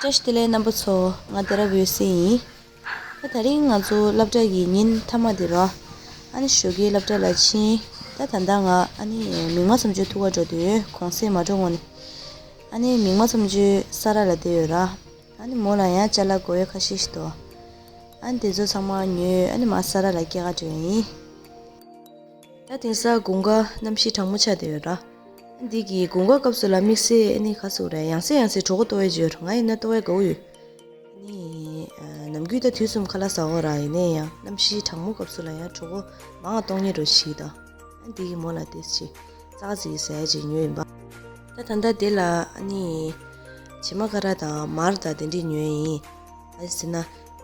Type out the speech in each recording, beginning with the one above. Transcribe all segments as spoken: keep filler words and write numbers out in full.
བཀྲ་ཤིས་བདེ་ལེགས་རྣམ་པ་ཚོ། ང་ཌ་ར་བྷི་ཨོ་སི་ཡིན། ད་དེ་རིང་ང་ཚོ་སློབ་གྲྭ་གི་ཉིན་མཐའ་མ་དེ་རེད། ཨ་ནི་ཞོགས་ཀའི་སློབ་གྲྭ་ལ་ཕྱིན། ད་ད་ལྟ་ང་ཨ་ནི་མིག་དམར་ཚོམ་ཆུའི་ཐུག་ག་འགྲོ་འདོད་ཡོད། གུང་སེང་མ་འགྲོ་སྔོན་ནས། ཨ་ནི་མིག་དམར་ཚོམ་ཆུའི་ས་ར་ལ་བསྡད་ཡོད་ར། ཨ་ནི་མོ་ལ་ཡང་ཅ་ལག་དགོས་ཡོད་ཁ་ཤས་ཤིག་འདུག་ཨ་ནི་དེ་ཚོ་ཚང་མ་ཉོས། ཨ་ནི་མར་ས་ར་ལ་སྐྱེལ་ག་འགྲོ་ཡ་ཡིན། ད་དེང་སང་དགུན་ཁ་གནམ་གཤིས་གྲང་མོ་ཆགས་བསྡད་ཡོད་ར། འདི་གི་དགུན་ཁ་སྐབས་སུ་ལ་དམིགས་བསལ་ཨ་ནི་ག་ཟེར་དགོས་རེད། ཡང་སེ་ཡང་སེ་གྲོད་ཁོག་ལྟོགས་ཡ་ཅིག་ཡོད་ར། ང་ཡིན་ན་ལྟོགས་ཡ་དགའ་བོ་ཡོད། ཨ་ནི་ཨ་ནམ་རྒྱུན་ད་དུས་གསུམ་ཁ་ལག་ཟ་འོ་ར། ཡིན་ན་ཡང་གནམ་གཤིས་གྲང་མོ་སྐབས་སུ་ལ་ཡང་གྲོད་ཁོག་མང་ང་ལྟོགས་ཉེན་རོ་ཞིག་ད། ཨ་འདི་གི་མོ་ལ་ཏོག་ཙམ་ཙག་ཙིག་ཟ་ཡ་ཅིག་ཉོས་ཡིན་པ། ད་ད་ལྟ་དེ་ལ་ཨ་ནི་བྱེ་མ་ཀ་ར་དང་མར་དང་དེ་འདྲས་ཉོས་ཡིན། ག་རེ་ཟེར་ན་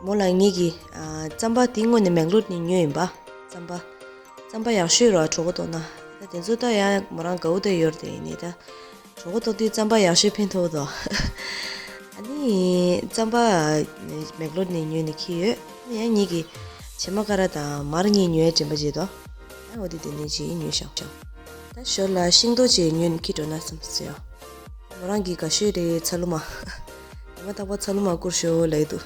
མོ་ལ་ངེད་ཀྱི་ཨ་རྩམ་པ་དེ་དངོས་གནས་མེག་ལོར་ནས་ཉོས་ཡིན་པ། རྩམ་པ། རྩམ་པ་ཡག་ཤོས་རོ། གྲོད་ཁོག་ལྟོགས་ན། ད་དེ་ཚོ་ད་ཡང་མོ་རང་དགའ་བོ་ད་ཡོད་རེད། ཡིན་ནའི་ད་གྲོད་ཁོག་ལྟོགས་དུས་རྩམ་པ་ཡག་ཤོས་ཕན་ཐོགས་དོ། ཨ་ནི་རྩམ་པ་མེག་ལོར་ནས་ཉོས་ནས་འཁྱེར་ཡོད། ཨ་ནི་ཡང་ངེད་ཀྱི་བྱེ་མ་ཀ་ར་དང་མར་གཉིས་ཉོས་དྲན་པ་བརྗེད་དོ། ཨ་འོ་དེ་དེ་ནས་ཅིག་ཉོས་ཤག་ཤག་ད་ཞོར་ལ་ཤིང་ཏོག་ཅིག་ཉོས་ནས་འཁྱེར་འགྲོ་ན་བསམ་སོང་། མོ་རང་གིས་དགའ་ཤོས་རེད། ཚ་ལུ་མ། ཉི་མ་རྟག་པར་ཚ་ལུ་མ་བསྐུར་ཤོག་ལབ་ཀྱི་འདུག་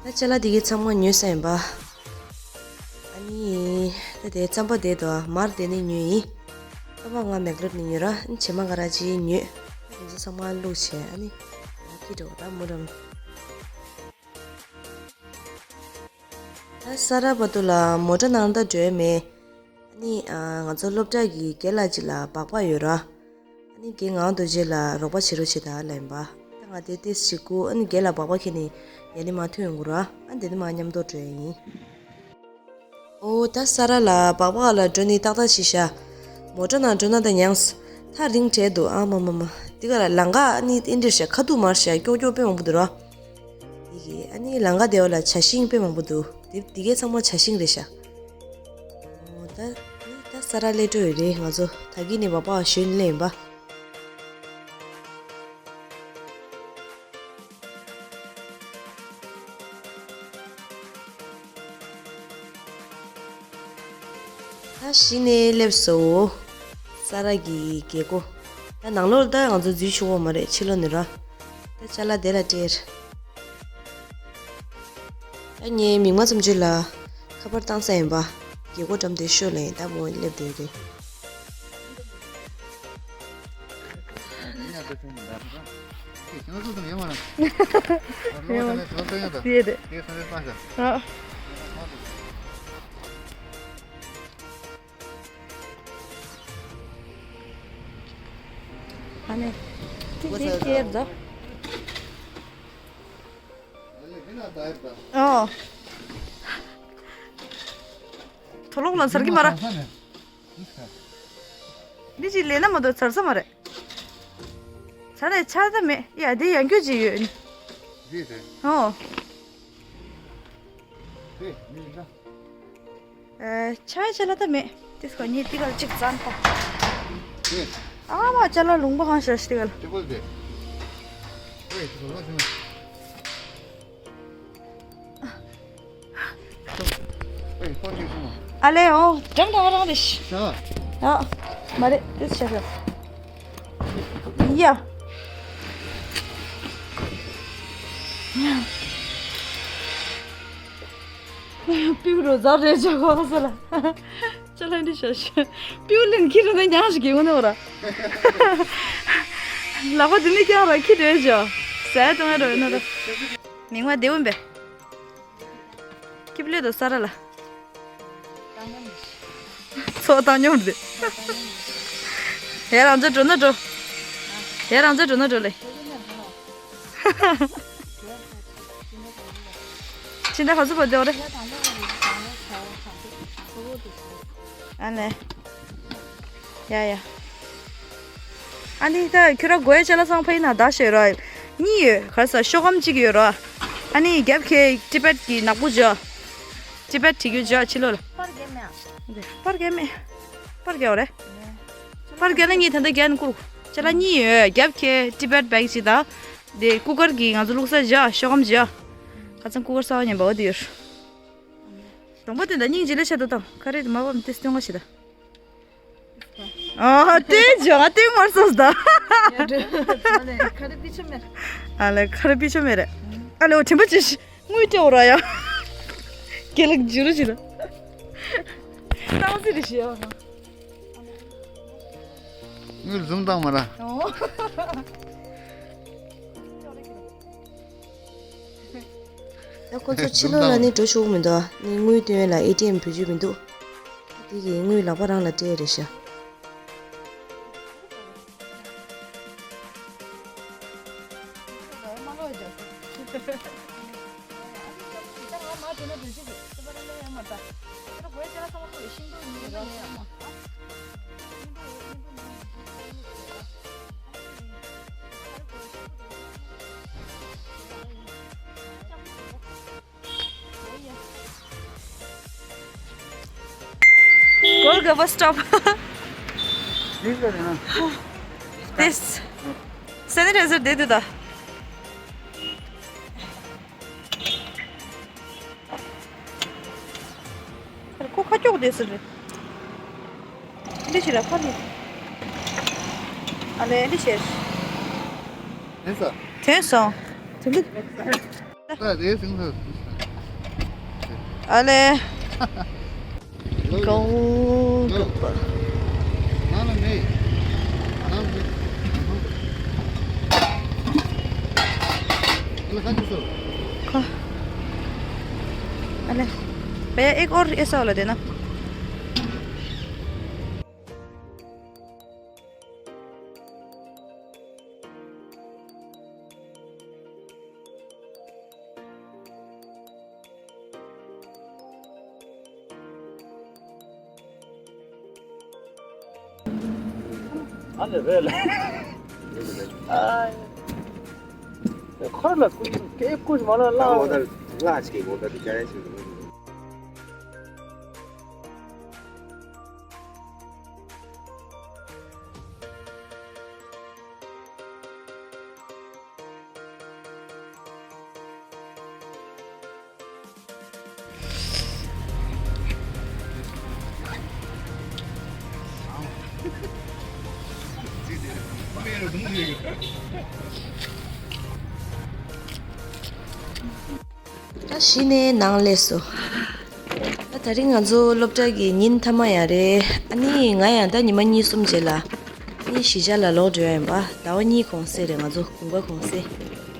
ད་ཅ་ལག་དེ་གའི་ཚང་མ་ཉོས་ས་ཡིན་པ། ཨ་ནི། ད་དེ་རྩམ་པ་དེ་དང་མར་དེ་ནས་ཉོས་ཡིན། རྩམ་པ་ང་མེག་ལོར་ནས་ཉོས་ར། ཨ་ནི་བྱེ་མ་ཀ་ར་ཅིག་ཉོས། ད་དེ་ཚོ་ཚང་མ་བླུགས་བྱས་ཨ་ནི། ད་འཁྱེར་འགྲོ་ད་མོ་རང་། ད་ས་ར་བར་དུ་ལ་མོ་ཊ་ནང་ད་འགྲོ་ཡ་མེད། ཨ་ནི་ཨ་ང་ཚོ་སློབ་གྲྭ་གི་རྒན་ལགས་ཅིག་ལ་སྦག་སྦག་ཡོད་ར། ཨ་ནི་རྒན་ངག་དབང་རྡོ་རྗེ་ལ་རོགས་པ་བྱེད་རོགས་བྱེད་དང་ལབ་ཡིན་པ། ད་ང་དེ་ཏོག་ཙམ་ཞིག་སྒུག་ཨ་ནི་རྒན་ལགས་སྦག་སྦག་འཁྱེར་ནས་ཡར་ནས་མར་ཐོན་ཡོང་གི་ར། ཨ་ནི་དེ་ནས་མར་མཉམ་དུ་འགྲོ་ཡ་ཡིན། ཨོ་ད་ས་ར་ལ་སྦག་སྦག་ལ་འགྲོ་ནི་ཏག་ཏག་ཞིག་ཤག་མོ་ཊ་ནང་འགྲོ་ན་ད་མྱངས། ཐག་རིང་དྲགས་འདུག་ཨ་མ་མ་མ། འདི་ག་ལ་ལམ་ཁ་ཨ་ནི་ཨེ་འདྲ་ཤག་ཁ་ཐུག་མར་ཤག་ཀྱོག་ཀྱོག་དཔེ་མང་པོ་འདུག་ར། འདི་གི་ཨ་ནི་ལམ་ཁ་དེ་བ་ལ་བྱ་ཤིང་དཔེ་མང་པོ་འདུག་འདི་འདི་གའི་ཚང་མ་བྱ་ཤིང་རེད་ཤག་ཨོ་ད་ད་ས་ར་སླེབས་འགྲོ་ཡོད་རེད། ང་ཚོ་ད་གིན་ནས་སྦག་སྦག་ཞོན་སླེབས་ཡིན་པ། ད་གཞི་ནས་སླེབས་སོ། ས་ར་གི་རྒྱལ་སྒོ། ད་ནང་ལོགས་ད་ང་ཚོ་འཛུལ་ཆོག་གི་མ་རེད། ཕྱི་ལོགས་ནས་ར། ད་ཅ་ལག་དེ་ལ་སྤྲད། ད་ངས་མིག་དམར་ཚོམ་ཆུ་ལ་ཁ་པར་བཏང་ས་ཡིན་པ། རྒྱལ་སྒོ་འགྲམ་དེ་ཤོད་ལ་ཡིན། ད་མོ་སླེབས་བསྡད་རེད། ཨ་ནི། ཏི་ཏི་ཁྱེར་དོ། ཨོ། དོ་ལོག་ལ་ཟེར་གི་མ་ར། འདི་ཅིག་ལས་ན་མ་གཏོགས་ཚར་ས་མ་རེད། ཚར་རེད་ཆར་ད་མེད། ཡ་དེ་ཡང་སྐྱོ་ཅིག་ཡོད། ཨོ། ཨེ། ཆ་ཆ་ལ་ད་མེད། དེ་སྐོར་ཉིད་དེ་གར་གཅིག་བཙན་ཐོག་ཨ་མ་ཅ་ལག་ལུང་པ་གང་ཤར་ཤི་དེ་གར། ཨ་ལེ་ཨོ། འགྲམ་ད་རང་རེ་ཤི། ཨ། མ་རེད་དེ་ཤ་ཤ། ཡ། པིའུ་རོ་ཛར་རེ་ཇོ་གོ་སོ་ལ། ཅ་ལག་འདི་ཤ་ཤ། པིའུ་ལེན་ཁྱི་རོ་ན་ཉང་ཞིག་གི་ངོ་ནོ་ར། ལག་པ་འདི་ནི་ཀྱང་ར་ཁྱི་རེ་ཇོ། ཟས་གཏོང་ཡ་རོ་ཡོད་ནོ་ར། མིང་བ་དེ་འོན་པས། སྐྱིབ་ལོས་དོ་ས་ར་ལ། ཚོ་བཏང་སྙོམས་རེད། ཡ་རང་ཚོ་འགྲོ་ན་འགྲོ། ཡ་རང་ཚོ་འགྲོ་ན་འགྲོ་ལེ། ཕྱི་ཟླ་ག་ཚོད་བར་འདོད་རེད། ཨ་ལེ། ཡ་ཡ། ཨ་ནི་ད་ཁྱོད་ར་དགོས་ཡ་ཅ་ལག་ཚང་ཕ་ཡིན་ན་ད་ཞེས་ར། གཉིས་ཡོད། ག་རེ་ཟ་ཤོག་སྒམ་གཅིག་ཡོད་ར། ཨ་ནི་རྒྱབ་ཁའི་ཊི་པེཊ་གི་ནག་པོ་ཇ། ཊི་པེཊ་བྲིས་རྒྱུ་ཇ་ཕྱི་ལོགས་ལ། པར་རྒྱབ་མེད་ཨ། པར་རྒྱབ་མེད། པར་རྒྱབ་རེད། པར་རྒྱབ་ན་ངས་ད་ལྟ་རྒྱབ་ནས་བསྐུར། ཅ་ལག་གཉིས་ཡོད། རྒྱབ་ཁའི་ཊི་པེཊ་བེག་གཅིག་དང་། དེ་ཀུ་ཀར་གི་ང་ཚོ་བླུགས་ས་ཇ་ཤོག་སྒམ་ཇ། ཁ་སང་ཀུ་ཀར་གསར་པ་ཉན་པ་འོ་དེ་ཡོད། གྲོང་པ་དེ་འདྲ་སྙིང་རྗེ་ལས་ཆེ་དོ་དང་ཁ་རེད་མ་བབ་དེ་སྟོན་ག་ཞིག་ད། ཨ་དེ་ཇ་དེ་མར་སོང་ད། ཡ་འགྲོ། ཨ་ལེ་ཁ་རི་པི་ཆོ་མེར། ཨ་ལེ་ཁ་རི་པི་ཆོ་མེར། ཨ་ལེ་འོ་དྲན་པ་ཅི་ཞིག་དངུལ་སྤྲད་འོ་ར་ཡ། རྒན་ལགས་འཇུ་རུ་ཞིག་ལ། སྟངས་སི་རེ་ཞིག་ཡ། དངུལ་འཛོམས་བཏང་མ་ར། ཨོ། ད་ཁོ་ཚོ་ཕྱི་ལོགས་ལ་ནི་འགྲོ་ཆོག་གི་མི་འདུག་ནི་དངུལ་སྟོན་ཡས་ལ་ཨེ་ཊི་ཨེམ་བེད་སྤྱོད་མི་འདུག་དེ་གི་དངུལ་ལག་པ་རང་ལ་སྤྲད་རེད་ཤག Golgava stop. This sanitizer དེ་དུ་ད། ཁོ་ཁ་ཀྱོག་དེ་སུ་རེད། འདི་ཕྱིར་ལ་ཁ་ནི། ཨ་ལེ་འདི་ཕྱིར། དེ་ས། དེ་སོང་། དེ་འདི། ད་དེ་སིང་ས། ཨ་ལེ། ལོ། གང་ལོ། ག་པ། ནང་ལ་མེད། ནང་ལ་མེད། ཨ་ལེ་ཁ་ཅིག་སོ། ཁ། ཨ་ལེ། भैया एक और ऐसा वाला देना। ཨ་ལེ་རེད་ལེ། ཨ། ཁོ་ལ་ཀུ་ཀེ་ཀུ་མ་ལ་ལ། ལ་ཅིག་གི་ངོ་ད་དུ་ཅ་ཡ་ཞིག་ད་གཞི་ནས་ནང་སླེབས་སོ། ད་དེ་རིང་ང་ཚོ་སློབ་གྲྭ་གི་ཉིན་མཐའ་མ་ཡང་རེད། ཨ་ནི་ང་ཡང་ད་ཉི་མ་གཉིས་གསུམ་རྗེས་ལ་ཨ་ནི་གཞིས་ཆགས་ལ་ལོག་འགྲོ་ཡ་ཡིན་པ། ཟླ་བ་གཉིས་གུང་སེང་རེད། ང་ཚོ་དགུན་ཁ་གུང་སེང་།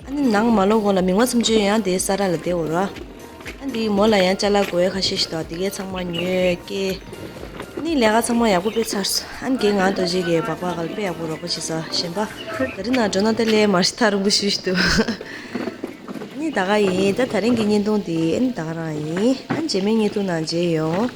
ཨ་ནི་ནང་མ་ལོག་གོང་ལ་མིག་དམར་ཚུན་ཆད་ཡང་དེ་ས་ར་ལ་བསྡད་འོ་ར། ཨ་འདི་མོ་ལ་ཡང་ཅ་ལག་དགོས་ཡ་ཁ་ཤས་ཤིག་འདུག་དེ་གའི་ཚང་མ་ཉོས་སྐྱེལ། ཨ་ནི་ལས་ཀ་ཚང་མ་ཡག་པོ་སྤེལ་ཚར་སོང་། ཨ་ནི་རྒན་ང་རྡོ་རྗེ་གིས་སྦག་སྦག་ག་ལ་དཔེ་ཡག་པོ་རོགས་པ་བྱེད་ས་ཞེན་པ། ད་རིང་ནང་འགྲོ་ན་ད་ལས་མར་ཤི་ཐག་རིང་པོ་ཞུ་ཞུ་འདུག་ཨ་ནི་ད་ག་ཡིན། ད་དེ་རིང་གི་བརྙན་ཐུང་འདི་ཨ་ནི་ད་ག་རང་ཡིན། ཨ་ནི་རྗེས་མའི་བརྙན་ཐུང་ནང་མཇལ་ཡོང་།